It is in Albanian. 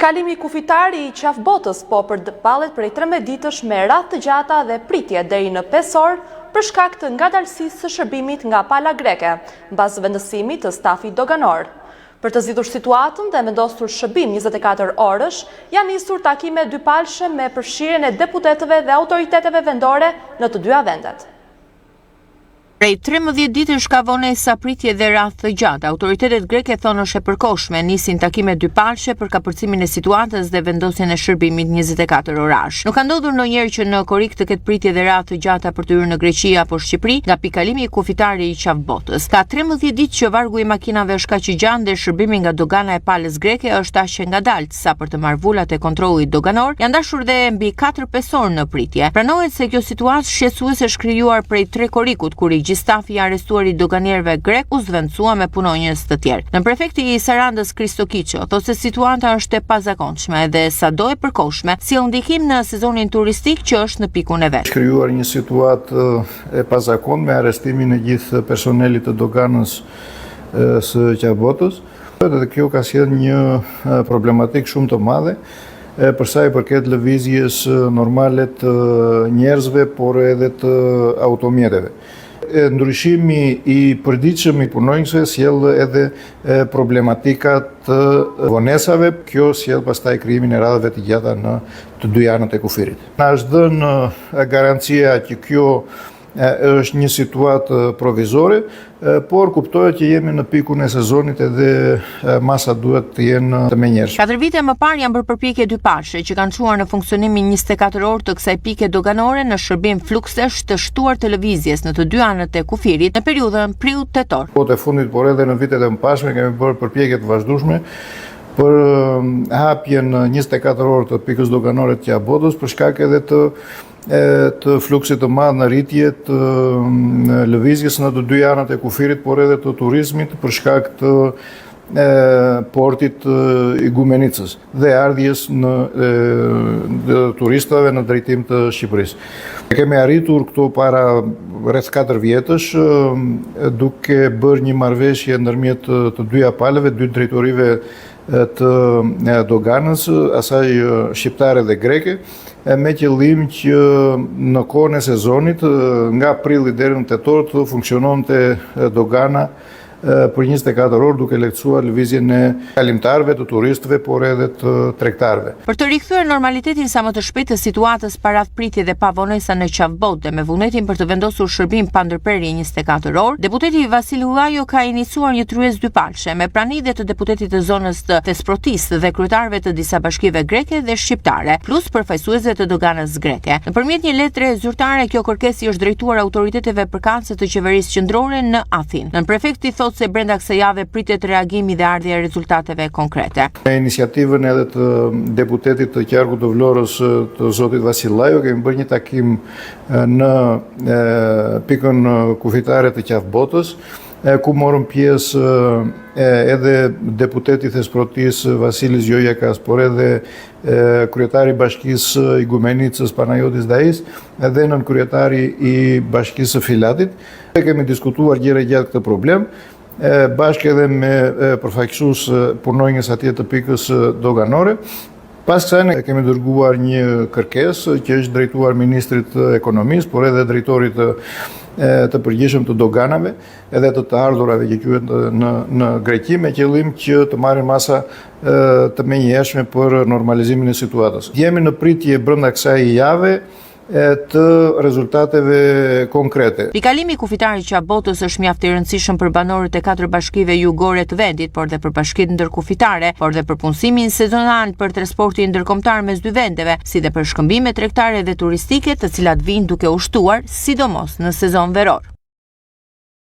Pikëkalimi kufitar i Qafë-Botës po përballet prej 13 ditësh me radhë të gjata dhe pritje deri në 5 orë për shkak të ngadalësisë së shërbimit nga pala greke, mbas zëvendësimit të stafit doganor. Për të zgjidhur situatën dhe vendosur shërbim 24 orësh, janë nisur takime dypalëshe me përfshirjen e deputetëve dhe autoriteteve vendore në të dyja vendet. Prej 13 ditësh ka vonesa pritje dhe radhë të gjata. Autoritetet greke thonë është e përkohshme, nisin takime dypalëshe për kapërcimin e situatës dhe vendosjen e shërbimit 24 orash. Nuk ka ndodhur ndonjëherë që në korrik të ketë pritje dhe radhë të gjata për të hyrë në Greqi apo Shqipëri nga pikëkalimi kufitar i Qafë-Botës. Ka 13 ditë që vargu i makinave është kaq i gjatë dhe shërbimi nga dogana e palës greke është aq i ngadaltë sa për të marrë vulat e kontrollit doganor, janë dashur dhe mbi 4-5 orë në pritje. Pranohet se kjo situatë shqetësuese është krijuar prej 3 korrikut, kur i gjithë stafi i arrestuar i doganierëve grekë u zëvendësua me punonjës të tjerë. Nënprefekti i Sarandës Kristo Kiço thotë se situata është e pazakonshme dhe sado e përkohshme, sjell ndikim në sezonin turistik që është në pikun e vet. Është krijuar një situatë e pazakontë me arrestimin e gjithë personelit të doganës së Qafë-Botës. Dhe kjo ka sjellë një problematikë shumë të madhe për sa i përket lëvizjes normale të njerëzve, por edhe të automjeteve. Ndryshimi i përditshëm i punonjësve sjell edhe problematika të vonesave, kjo sjell pastaj krijimin e radhëve të gjata në të dy anët e kufirit. Na është dhënë garancia që kjo është një situatë provizore, por kuptohet që jemi në pikun e sezonit edhe masat duhet të jenë të menjëhershme. 4 vite më parë janë bërë përpjekje dypalëshe që kanë çuar në funksionimin 24 orë të kësaj pike doganore në shërbim fluksesh të shtuar të lëvizjes në të dy anët e kufirit në periudhën prill-tetor. Kohët e fundit, por edhe në vitet e mëparshme kemi bërë përpjekje të vazhdueshme për hapjen 24 orë të pikës doganore të Qafë-Botës për shkak edhe të të fluksit të madh në rritje të lëvizjes në të dy anët e kufirit, por edhe të turizmit për shkak të portit të Igumenicës dhe ardhjes në të turistave në drejtim të Shqipërisë. Kemi arritur këto para rreth 4 vjetësh duke bërë një marrëveshje ndërmjet të dyja palëve, dy drejtorive të doganës, asaj shqiptare dhe greke, me qëllim që në kohën e sezonit, nga prilli deri në tetor të funksiononte dogana për 24 orë duke lehtësuar lëvizjen e kalimtarëve, të turistëve, por edhe të tregtarëve. Për të rikthyer normalitetin sa më të shpejtë të situatës pa radhë pritje dhe pa vonesa në Qafë-Botë dhe me vullnetin për të vendosur shërbim pa ndërprerje 24 orë, deputeti Vasil Llajo ka iniciuar një tryezë dypalëshe me prani dhe të deputetit të zonës të Thesprotisë dhe kryetarëve të disa bashkive greke dhe shqiptare, plus përfaqësuesve të doganës greke. Nëpërmjet një letre zyrtare, kjo kërkesë i është drejtuar autoriteteve përkatëse të qeverisë qendrore në Athinë. Nënprefekti thotë se brenda kësaj jave pritet reagimi dhe ardhja e rezultateve konkrete. Me iniciativën edhe të deputetit të qarkut të Vlorës të zotit Vasil Llajo, kemi bërë një takim në pikën kufitare të Qafë-Botës, ku morën pjesë edhe deputeti i Thesprotisë Vasilis Gjojakas, por edhe kryetari i bashkisë Igumenicës Panajotis Dais, edhe nënkryetari i bashkisë së Filatit. E kemi diskutuar gjerë e gjatë këtë problem, bashkë edhe me përfaqësues punonjës atje të pikës doganore. Pas kësaj ne kemi dërguar një kërkesë që është drejtuar ministrit të Ekonomisë, por edhe drejtorit të të përgjithshëm të doganave edhe të të ardhurave që quhet në në Greqi me qëllim që të marrin masa të menjëhershme për normalizimin e situatës. Jemi në pritje brenda kësaj jave të rezultateve konkrete. Pikëkalimi kufitar i Qafë-Botës është mjaft i rëndësishëm për banorët e katër bashkive jugore të vendit, por dhe për bashkitë ndërkufitare, por dhe për punësimin sezonal për transportin ndërkombëtar mes dy vendeve, si dhe për shkëmbimet tregtare dhe turistike, të cilat vijnë duke u shtuar, sidomos në sezon veror.